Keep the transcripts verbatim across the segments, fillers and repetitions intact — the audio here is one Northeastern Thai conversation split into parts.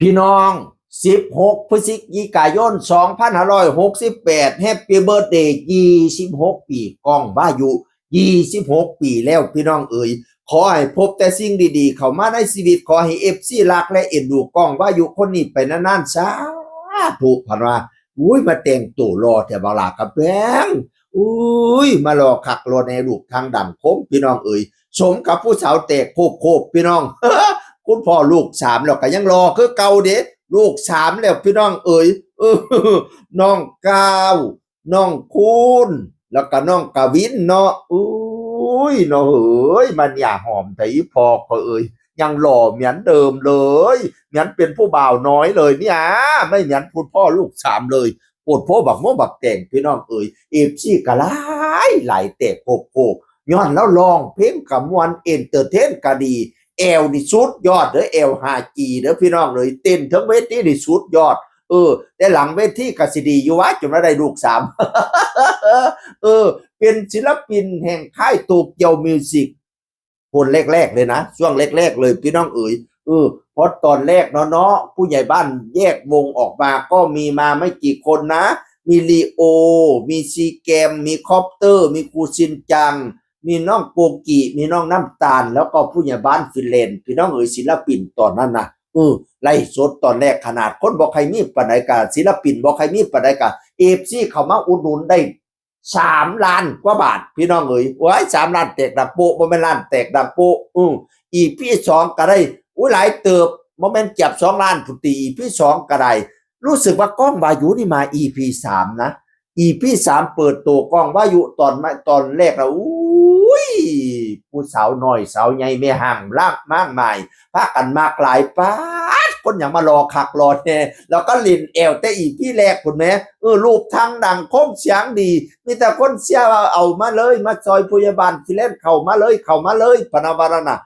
พี่น้อง สิบหก พฤศจิกายน สองพันห้าร้อยหกสิบแปด Happy Birthday ยี่สิบหก ปี ก้องวายุ ยี่สิบหก ปีแล้วพี่น้องเอ๋ย ขอให้พบแต่สิ่งดีๆ เข้ามาในชีวิต ขอให้ เอฟซี รักและเอ็นดูก้องวายุคนนี้ไปนานๆ สาธุ พันว่า อุ้ย มาแต่งตัวหล่อแท้บักหลากำแพง อุ้ย มาหล่อคักหล่อแน่ลูกทางดังคมพี่น้องเอ๋ย สมกับผู้สาวแตกโคบๆ พี่น้อง คุณพ่อลูกสามแล้วก็ยังหล่อคือเก่าเด้ ลูกสามแล้วพี่น้องเอ๋ย เออ น้องก้าว น้องคูณ แล้วก็น้องกวินเนาะ อุ้ย น้องเอ๋ย มันอย่าหอมไถพ่อเขาเอ๋ย ยังหล่อเหมือนเดิมเลย เหมือนเป็นผู้บ่าวน้อยเลยเนี่ย ไม่เหมือนคุณพ่อลูกสามเลย โพดโพบักโมบักแตงพี่น้องเอ๋ย เอฟซี ก็หลายหลายแตกโคบๆ ย้อนแล้วร้องเพลงกะม่วน เอนเตอร์เทนก็ดี แอวนี่สุดยอดเด้อ แอว ห้าจี เด้อพี่น้องเอ๋ย เต้นเทิงเวทีนี่สุดยอด เออ แต่หลังเวทีก็สิดีอยู่วะ จนว่าได้ลูกสาม เออ เป็นศิลปินแห่งค่ายโตเกียวมิวสิก คนแรกๆเลยนะ ช่วงแรกๆเลยพี่น้องเอ๋ย เออ เพราะตอนแรกเนาะเนาะ ผู้ใหญ่บ้านแยกวงออกมาก็มีมาไม่กี่คนนะ มีลีโอ มีซีแกม มีคอปเตอร์ มีครูซินจัง มีน้องโกกิ มีน้องน้ำตาล แล้วก็ผู้ใหญ่บ้านฟินแลนด์ พี่น้องเอ๋ย ศิลปินตอนนั้นนะ เออ ไลฟ์สดตอนแรกขนาดคนบ่ใครมีปานใดกะ ศิลปินบ่ใครมีปานใดกะ เอฟซี เข้ามาอุดหนุนได้ สามล้านกว่าบาท พี่น้องเอ๋ย โอ้ย สามล้านแตกดังโป๊ะ บ่แม่นล้านแตกดังโป๊ะ อือ อีพี สองก็ได้ อุ้ย หลายเติบ บ่แม่นเกือบสองล้านพุ้นติ อีพี สองก็ได้ รู้สึกว่าก้องวายุนี่มา อีพี สามนะ อีพี สาม เปิดตัวก้องวายุตอนมา ตอนแรกนะ อุ้ย ผู้สาวน้อยสาวใหญ่แม่ห้างลากมากมาย พากันมากหลาย ป๊าด คนหยังมาหล่อคักหล่อแน่ แล้วก็เล่นแอวแต่ อีพี แรกพุ้นแหม เออ รูปทางดังคมเสียงดี มีแต่คนเชียร์ว่าเอามาเลย มาซอยพยาบาลฟินแลนด์ เข้ามาเลย เข้ามาเลย พะนะว่านั่นน่ะ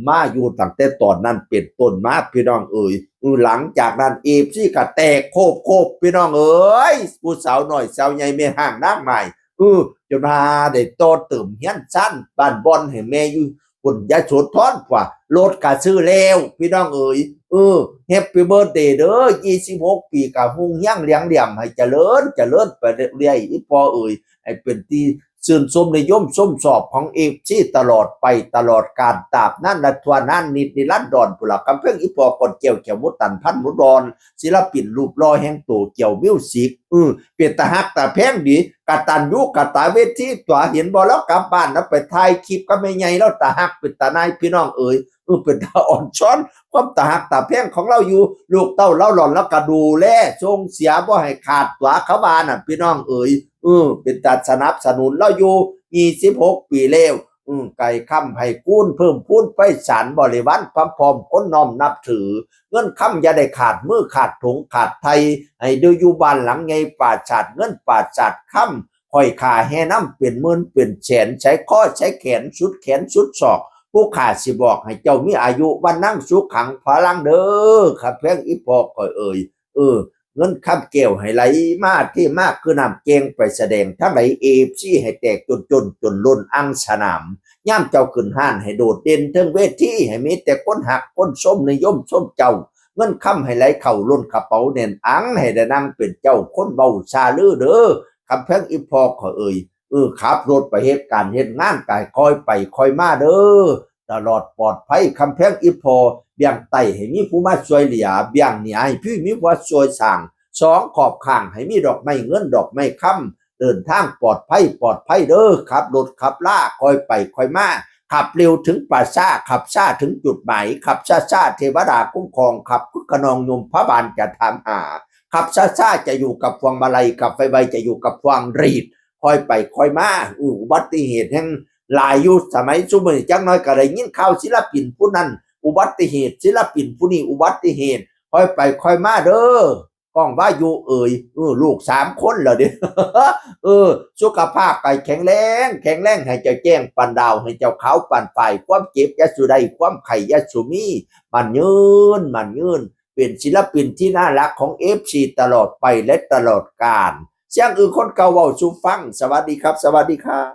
มาอยู่ตั้งแต่ตอนนั้นเป็นต้นมาพี่น้องเอ๋ย เออ หลังจากนั้น เอฟซี ก็แตกโคบๆ พี่น้องเอ๋ย ผู้สาวน้อยสาวใหญ่แม่ห้างนางไม้ เออ จนว่าได้ต่อเติมเฮือนซานบ้านบ่อนให้แม่อยู่พุ้นยโสธรกว่า รถก็ซื้อแล้วพี่น้องเอ๋ย เออ Happy Birthday เด้อ ยี่สิบหก ปี ก็รุ่งเรืองเหลืองเหลี่ยม ให้เจริญเจริญไปเรื่อยๆ อีพ่อเอ๋ย ให้เป็นที่ชื่นชมนิยมชมชอบของ เอฟซี ตลอดไปตลอดกาล ตราบนานและทั่วหน้านิดนิรันดรพุ้นล่ะ กำแพงอีพ่อก่อนแก้ว แก้วหมูตัน พันหมูดอน ศิลปินรูปหล่อแห่งโตเกียวมิวสิก เออ เป็นตาฮักตาแพงดี กตัญญูกตเวทีตั๊ว เห็นบ่ ลาวกลับบ้านแล้วไปถ่ายคลิปกับแม่ใหญ่ ลาวตาฮักเป็นตาหน่ายพี่น้องเอ๋ย เออ เป็นตาอ่อนช้อน ความตาฮักตาแพงของลาวอยู่ ลูกเต้าลาวหล่อนลาวก็ดูแลส่งเสียบ่ให้ขาดตั๊ว เขาว่าน่ะพี่น้องเอ๋ย เออ เป็นตาสนับสนุนลาวอยู่ ยี่สิบหก ปีแล้ว อืม ไก่ค้ำให้คูณเพิ่มพูนไพศาล บริวารพร้อมๆ คนน้อมนับถือ เงินคำอย่าได้ขาดมือขาดถุงขาดไถ่ ให้ได้อยู่บ้านหลังใหญ่ปราสาทเงินปราสาทคำ ข้อยข้าแห่นำเป็นหมื่นเป็นแสน ใส่คอใส่แขนสุดแขนสุดศอก ผู้ข้าสิบอกให้เจ้ามีอายุวรรณังสุขังพลังเด้อ กำแพงอีพ่อข้อยเอ๋ย เออ เงินคำแก้วให้ไหลมาเทมาคือน้ำแก่งไปแสดงทางใด เอฟซี ให้แตกจนจนจนล้นอังสนาม ยามเจ้าขึ้นฮ้านให้โดดเด่นเทิงเวที ให้มีแต่คนฮักคนชมนิยมชมเจ้า เงินคำให้ไหลเข้าล้นกระเป๋าแน่นอัง ให้ได้นั่งเป็นเจ้าคนเว้าซาลือเด้อ กำแพงอีพ่อข้อยเอ๋ย เออ ขับรถไปเฮ็ดการเฮ็ดงานก็ให้ค่อยไปค่อยมาเด้อ ตลอดปลอดภัย กำแพงอีพ่อ เบื้องใต้ให้มีผู้มาช่วยเหลือ เบื้องเหนือให้พี่มีผู้มาช่วยสร้าง สองขอบข้างให้มีดอกไม้เงินดอกไม้คำ เดินทางปลอดภัยปลอดภัยเด้อ ขับรถขับลาค่อยไปค่อยมา ขับเร็วถึงป่าช้า ขับช้าถึงจุดหมาย ขับช้าๆ เทวดาคุ้มครอง ขับคึกคะนองยมพบาลจะถามหา ขับช้าๆ จะอยู่กับพวงมาลัย ขับไวๆ จะอยู่กับพวงหรีด ค่อยไปค่อยมา อู้ อุบัติเหตุแฮงหลายอยู่ สมัยซุมื้อนี้จักหน่อยก็ได้ยินข่าวศิลปินผู้นั้นอุบัติเหตุ ศิลปินผู้นี้อุบัติเหตุ ค่อยไปค่อยมาเด้อ ก้องวายุเอ๋ย เออ ลูกสามคนแล้วเด้ เออ สุขภาพก็แข็งแรง แข็งแรง ให้เจ้าแจ้งปานดาว ให้เจ้าขาวปานฝ้าย ความเจ็บอย่าสู่ได้ ความไข้อย่าสู่มี มั่นยืน มั่นยืน เป็นศิลปินที่น่ารักของ เอฟซี ตลอดไปและตลอดกาล เสียงอือคนเก่าเว้าสู่ฟัง สวัสดีครับ สวัสดีครับ